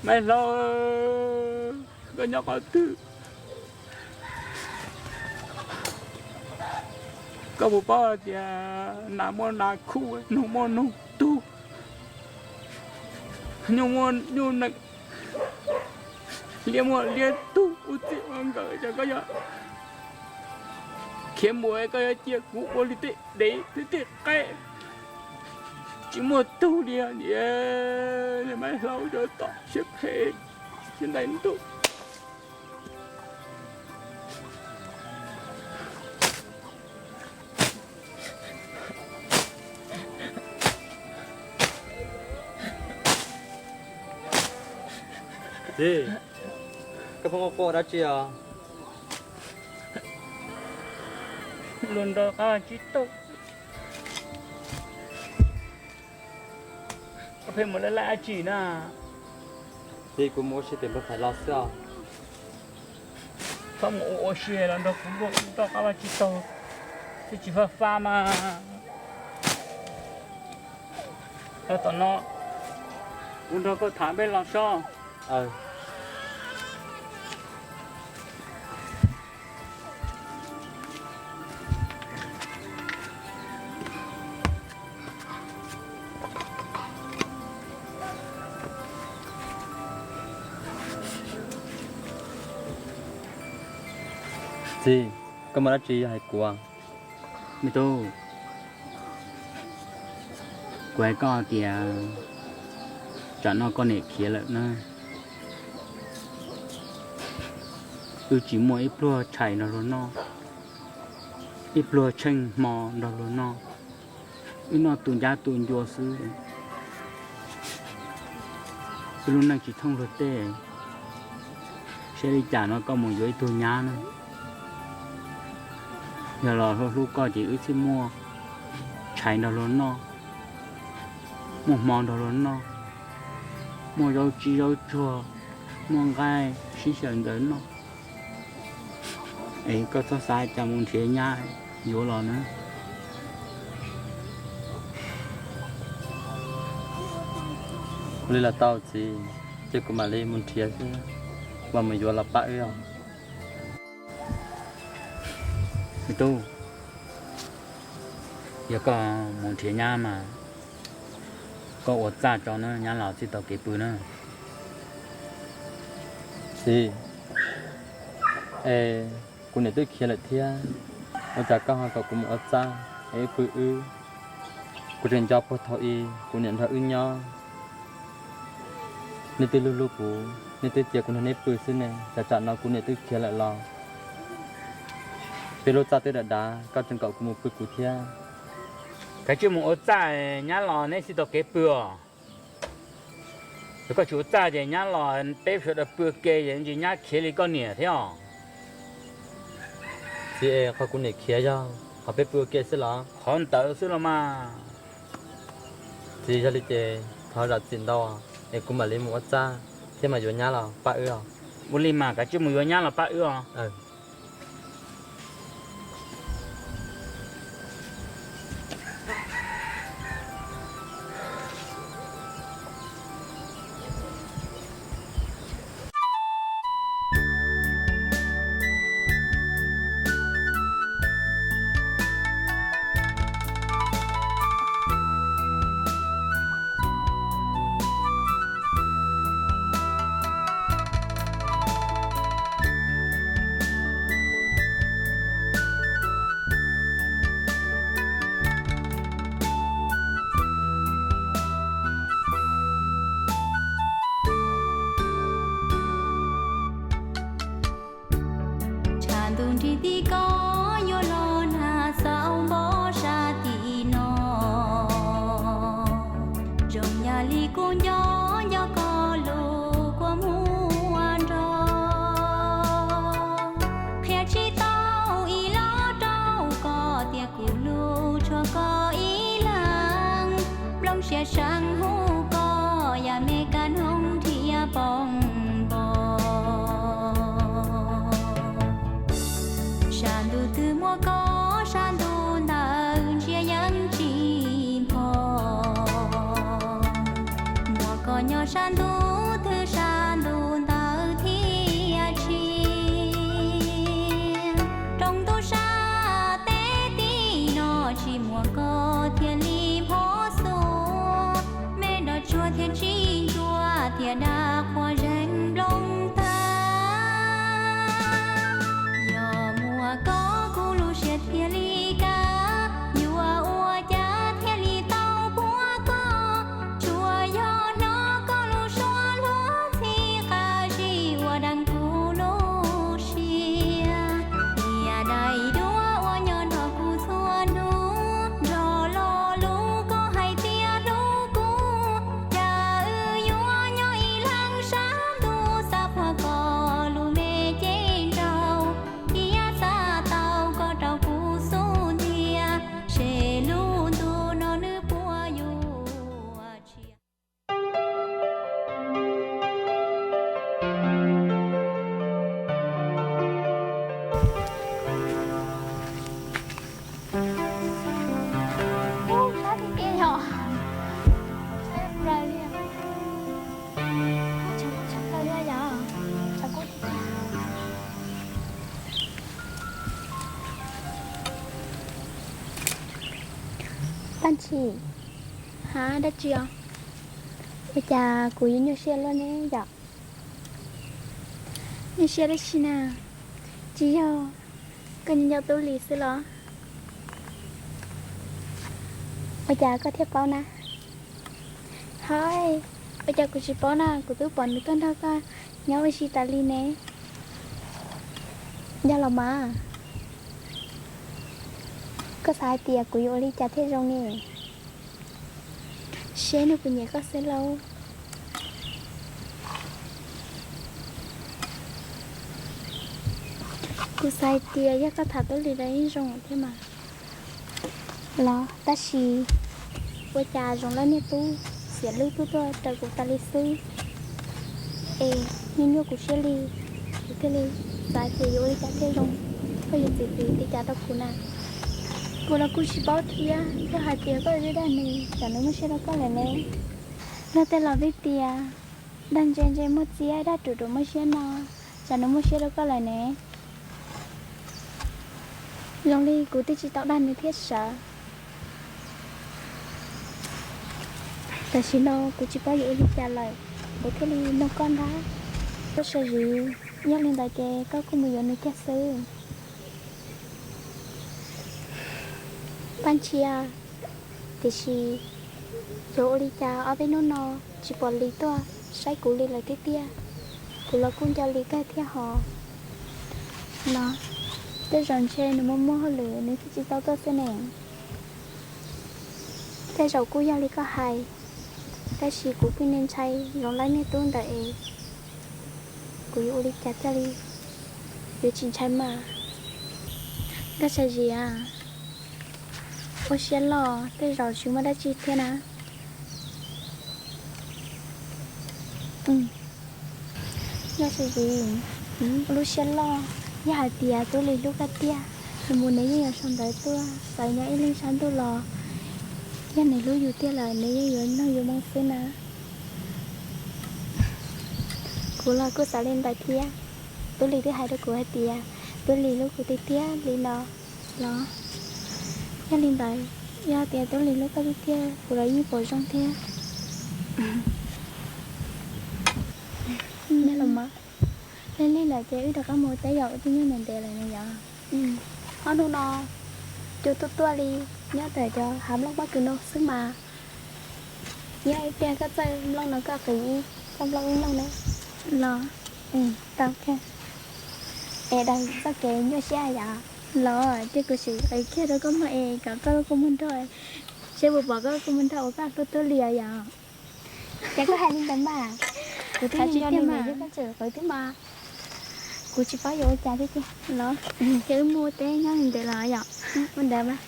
Maiv Hlau, koj nyob qhov twg? Koj puas paub hais tias nas muaj nas khub, noog muaj noog tug, nyuj muaj nyuj nees, liab muaj liab tug, ua txij ua nkawm, cas koj yuav khiav mus, koj yuav cia kuv ua li tej dev thiab tej qaib tsis muaj tug li. Niam, Maiv Hlau, tom siab phem, siab ntais ntuj. Txiv, koj pheej quaj quaj dab tsi os? Luag nrog qab tsib taug, koj pheej mus laj laj dab tsi na? Txiv, kuv mus ua si pem npawg Phaiv los xwb os. Txhob mus ua ua si los nrog kuv luaj nrog qab vaj tsib taug, twb tsis faj fab mas. Los tom no, kuv nrog koj tham peb los sob. Txiv, koj muaj dab tsi yog hais kuv? Me tub, kuv hais koj tias tsam no koj niam khiav lawm na, wb tsis muaj ib pluag tshais nrog luag noj, ib pluag tsheej hmo nrog luag noj, wb noj tu ncab tu ncua xwb. Wb lub neej tsis thooj luag tej, saib li cas no koj mus yuav ib tug nyab na. Yog los luag hlub koj ces wb thiaj muaj tshais nrog luag noj, muaj hmo nrog luag noj, muaj zaub tsib zaub tsuag, muaj nqaij sib xyaw ntawv noj. Es koj txhob xav cas mus nrhiav nyab yuav los na. Ua li los tau txiv, ces kuv mam li mus nrhiav xwb, kuv mam mus yuav los pab wb os. Me tub, yog koj mus nrhiav nyab mas koj ua txaj tso na, nyab los txij tau kev pw na. Txiv, es kuv niam twb khiav lawm thiab, ua cas koj ho kom kuv mus ua txaj es wb pw wb? Kuv tseem nco puag thaum ub kuv niam nrog wb nyob, nej twb hlub hlub kuv, nej twb cia kuv nrog nej pw xwb ne, cas tsam no kuv niam twb khiav lawm los peb lub txaj twb dav dav, koj tseem kom kuv mus pw kuv thiab. Kav tsij mus ua txaj, nyab los neb txij tau kev pw os. Yog koj tsis ua txaj ces nyab los peb sawv daws pw ua ke, es ntsis nyab khiav li koj niam thiab os. Txiv, es qhov kuv niam khiav yog qhov peb pw ua ke xwb los? Qhov ntawd xwb los mas. Txiv, yog li ces thov zam txim ntau, es kuv mam li mus ua txaj thiab mam yuav nyab los pab wb os. Ua li mas kav tsij mus yuav nyab los pab wb os. Tshav ntuj nrig tim ko yuav los nag xauv npo sab tim no. Zoo yam li kuv nco nco koj lus kua muag nrog. Qhia tsis tau ib los rau koj tias kuv hlub tshua koj ib leeg. Nplooj siab seev hu koj yam me kab noog nrhiav poob npo. Sab ntuj twg muaj koj, sab ntuj ntawd ntsia yeej tsis npho. Muaj koj nyob sab ntuj twg sab Hais dab tsi os? Ua cas kuv yuav nyuaj siab luaj ne yom? Nyuaj siab dab tsi na? Tsis yog koj nco nco Tub Lis xwb los? Ua cas koj thiaj paub na? Hais, ua cas kuv tsis paub na, kuv twb pom nws tuaj nrog koj nyob ua si tas li ne. Yog los mas, koj xav hais tias kuv yuav ua li cas thiaj zoo ne? Seb nws puas nyiam koj xwb lauj. Kuv xav hais tias yog koj tham Tub Lis los yeej zoo thiab mas. Los tab sis ua cas Zoov Laib niag tub xiam lub tuaj tuaj raws kuv tas li xwb. Es nyuaj nyuaj kuv siab li, kuv thiaj li xav tias yuav ua li cas thiaj zoo, koj yuav txiav txim li cas rau kuv na? Kuv los kuj tsis paub thiab, yog hais tias koj yuav dag nws, tsam nws muaj siab rau koj lawm ne. Luag tej laus twb tias dag ntse ntse muaj txiab, dag ruam ruam muaj siab no, tsam nws muaj siab rau koj lawm ne. Zoo li kuv twb tsis tau dag nws thiab sawv. Tam sim no kuv tsis paub yuav ua li cas lawm, kuv thiaj li nug koj ntag. Koj sawv zis, yog li ntawd ces koj kuj mus yuav nws kiag xwb. Paj Ntsia, tiam sis yuav ua li cas ob peb hnub no tsis pom Lis tuaj saib kuv li lawm tiag tiag. Kuv los kuj nco Lis kawg thiab hos. Los, tej zaum ntshe nws muaj muaj hauj lwm nws thiaj tsis tau tuaj xwb ne. Tej zaum kuj yog li koj hais, tab sis kuv kuj ntshai Zoov Laib niag tub ntawd es kuv yuav ua li cas thiaj li yuav tsis ntshai mas. Koj sawv zis, ua siab loj tej zaum tsis muaj dab tsi thiab na. Koj sawv zis, ua lub siab loj, yog hais tias Tub Lis hlub koj tiag, nws mus nws yeej yuav sau ntawv tuaj, txawm nyob ib leeg sab ntuj los yog nws hlub yus tiag lawm nws yeej yuav nug yus moo xwb na. Kuv los kuj xav li ntawd thiab. Tub Lis twb hais rau kuv hais tias Tub Lis hlub kuv tiag tiag li no los. Yog li ntawd, yog tias Tub Lis hlub koj tiag tiag kuv los yeej pom zoo thiab. Nyob los mas, lig lig lawm ces wb rov qab mus teb yom, wb twb nyob ntev ntev lawm ne yom. Ob hnub no cua tuaj tuaj li, nyob ntawm cov hav nplooj pob kws no xwb mas. Yog ib pliag koj txawj nplooj no koj qiv ib txoj nplooj wb mloog na. Los, tau kawg. Es daws txoj kev nyuaj siab yom. Los ces kuv sim qiv kiag rau koj mloog es kom koj kuj mloog nrog, seb puas pom koj kuj mloog nrog uas koj hlub Tub Lis yom. Ces koj hais li ntawd mas, kuv twb tsis nco nws mas yog koj tseem qiv twb mas, kuv tsis paub yuav ua cas thiab ces. Los, ces wb mus teb nyob li ntawd los yom. Ua ntawd mas.